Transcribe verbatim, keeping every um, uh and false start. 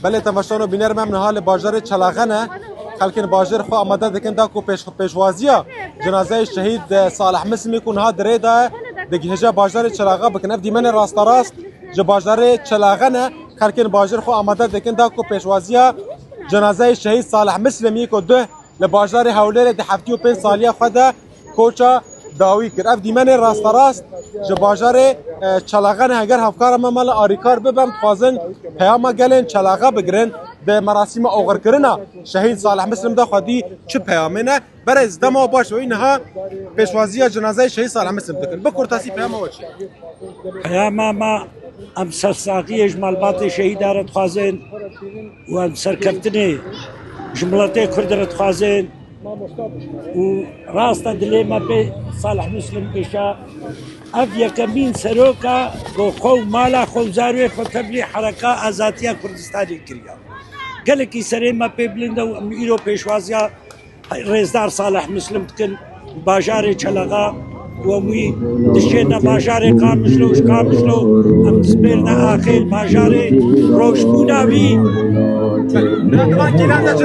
Belê temaşevan û bînerên me, em niha li bajarê Çelaxe ne. Xelkên bajêr xwe amade dikin da ku pêş-, pêşwaziya cenazeyê şehîd, e, Salih Mislimî ku niha di rê de ye, digihîje bajarê Çelaxe bikin. Ev dîmenê rasterast ji bajarê Çelaxe ne. Xelkên bajêr xwe amade dikin da ku pêşwaziya cenazeyê şehîd Salih Mislimî ku duh li bajarê Hewlêrê di heftê û pênc saliya xwe de koça dawî kir. Ev dîmenê rasterast ji bajarê, e, Çelaxe ne. Heger hevkara me Mela Arîkar bibe, em dixwazin peyama gelên Çelaxe bigirin. Di merasîma oxirkirina şehîd Salih Mislim de xwedî çi peyamê ne? Berêz, dema baş wî niha pêşwaziya cenazeyê şehîd Salih Mislim dikin. Bi kurtasî peyama we çi ye? Peyama me, em sersaxiyê ji malbatê şehîda re dixwazin û em serkeftinê ji miletê Kurd re dixwazin û rast e dilê me pê Salih Muslim kêşa. Ev yekemîn serok e ku xwe û mala xwe û zarokê xwe tevlî hereka azadiya Kurdistanê kiriye. Gelekî serê me pê bilind e û em îro pêşwaziya Rêzdar Salih Muslim dikin, bajarê Çelaxe û em wî dişêne bajarê Qamişlo û ji Qamişlo em dispêrine axê li bajarê rojbûna wî. Navgîran de